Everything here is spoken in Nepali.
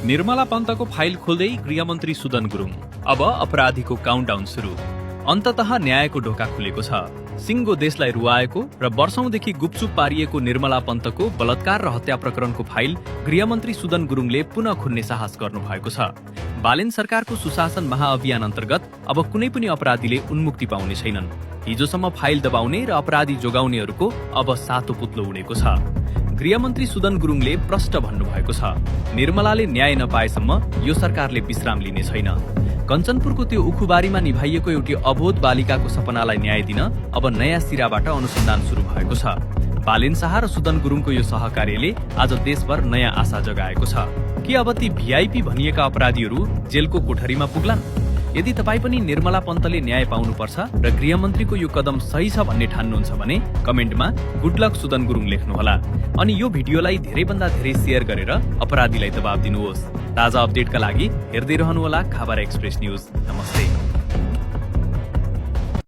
निर्मला पन्तको फाइल खोल्दै गृहमन्त्री सुदन गुरुङ। अब अपराधीको काउन्टडाउन सुरु। अन्ततः न्यायको ढोका खुलेको छ। सिङ्गो देशलाई रुवाएको र वर्षौंदेखि गुपचुप पारिएको निर्मला पन्तको बलात्कार र हत्या प्रकरणको फाइल गृहमन्त्री सुदन गुरुङले पुनः खुल्ने साहस गर्नुभएको छ। बालेन सरकारको सुशासन महाअभियान अन्तर्गत अब कुनै पनि अपराधीले उन्मुक्ति पाउने छैनन्। हिजोसम्म फाइल दबाउने र अपराधी जोगाउनेहरूको अब सातो पुत्लो उडेको छ। गृहमन्त्री सुदन गुरुङले प्रष्ट भन्नुभएको छ, निर्मलाले न्याय नपाएसम्म यो सरकारले विश्राम लिने छैन। कञ्चनपुरको त्यो उखुबारीमा निभाइएको एउटी अबोध बालिकाको सपनालाई न्याय दिन अब नयाँ सिराबाट अनुसन्धान सुरु भएको छ। बालेन शाह र सुदन गुरुङको यो सहकार्यले आज देशभर नयाँ आशा जगाएको छ। के अब ती भिआइपी भनिएका अपराधीहरू जेलको कोठरीमा पुग्लान्? यदि तपाईँ पनि निर्मला पन्तले न्याय पाउनुपर्छ र गृहमन्त्रीको यो कदम सही छ भन्ने ठान्नुहुन्छ भने कमेन्टमा गुड लक सुदन गुरुङ लेख्नुहोला। अनि यो भिडियोलाई धेरैभन्दा धेरै शेयर गरेर अपराधीलाई दबाब दिनुहोस्। ताजा अपडेटका लागि हेर्दै रहनुहोला खबर एक्सप्रेस न्यूज। नमस्ते।